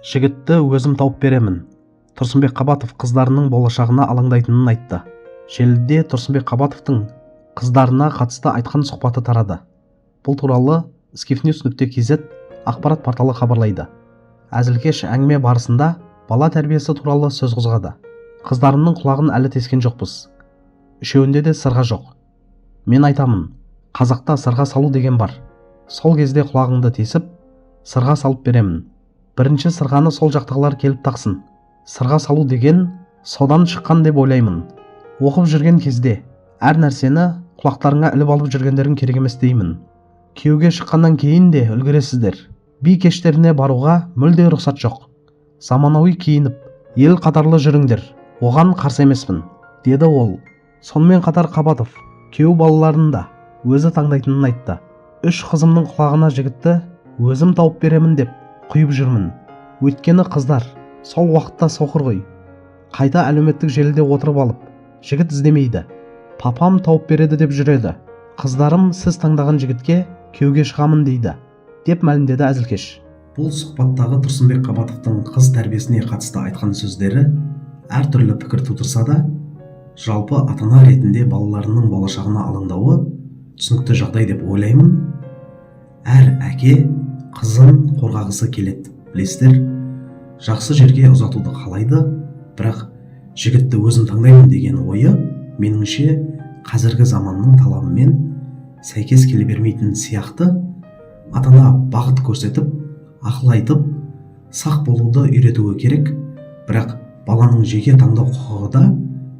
Жігітті өзім тауып беремін. Тұрсынбек Қабатов қыздарының болашағына алаңдайтынын айтты. Желіде Тұрсынбек Қабатовтың қыздарына қатысты айтқан сұхбаты тарады. Бұл туралы skifnews.kz ақпарат порталы хабарлайды. Әзілкеш әңгіме барысында бала тәрбиесі туралы сөз қозғады. Қыздарымның құлағын әлі тескен жоқпыз. Үшеуінде де сырға жоқ. Мен айтамын, қазақта сырға салу деген бар. Сол кезде құлағыңды тесіп, сырға салып беремін. Бірінші сырғаны сол жақтағылар келіп тақсын. Сырға салу деген содан шыққан деп ойлаймын. Оқып жүрген кезде әр нәрсені құлақтарыңа іліп алып жүргендерің керек емес деймін. Күйеуге шыққаннан кейін де үлгересіздер. Би кештеріне баруға мүлде рұқсат жоқ. Заманауи киініп, ел қатарлы жүріңдер. Оған қарсы емеспін, деді ол. Сонымен қатар Қабатов күйеу балаларын да өзі таңдайтынын айтты. Үш қызымның құлағына жігітті өзім тауып беремін деп құйып жүрмін. Өйткені қыздар сол уақытта соқыр ғой. Қайта әлеуметтік желіде отырып алып, жігіт іздемейді. Папам тауып береді деп жүреді. Қыздарым сіз таңдаған жігітке күйеуге шығамын дейді, деп мәлімдеді әзілкеш. Бұл сұхбаттағы Тұрсынбек Қабатовтың қыз тәрбиесіне қатысты айтқан сөздері әртүрлі пікір тудырса да, жалпы ата-ана ретінде балаларының болашағына алаңдауы түсінікті жағдай деп ойлаймын. Әр әке қызын қорғағысы келеді, білесіздер, жақсы жерге ұзатуды қалайды, бірақ жігітті өзім таңдаймын деген ойы меніңше қазіргі заманның талабымен сәйкес келе бермейтін сияқты. Ата-ана бағыт көрсетіп, ақыл айтып, сақ болуды үйретуі керек, бірақ баланың жеке таңдау құқығы да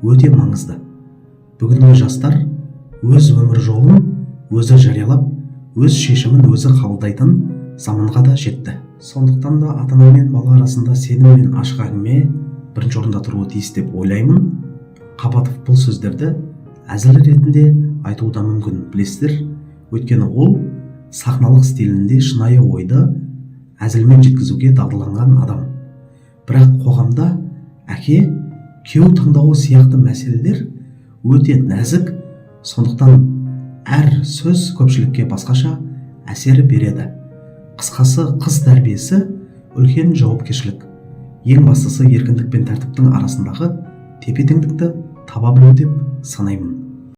өте маңызды. Бүгінгі жастар өз өмір жолын өзі жариялап, өз шешімін өзі қабылдайтын заманға да жетті. Сондықтан да ата-ана мен бала арасында сенім мен ашық әңгіме бірінші орында тұруы тиіс деп ойлаймын. Қабатов бұл сөздерді әзіл ретінде айтуы да мүмкін, білесіздер, өйткені ол сахналық стилінде шынайы ойды әзілмен жеткізуге дағдыланған адам. Бірақ қоғамда әке күйеу таңдауы сияқты мәселелер өте нәзік, сондықтан әр сөз көпшілікке басқаша әсер береді. Қысқасы, қыз тәрбиесі үлкен жауапкершілік. Ең бастысы, еркіндік пен тәртіптің арасындағы тепе теңдікті таба білу деп санаймын.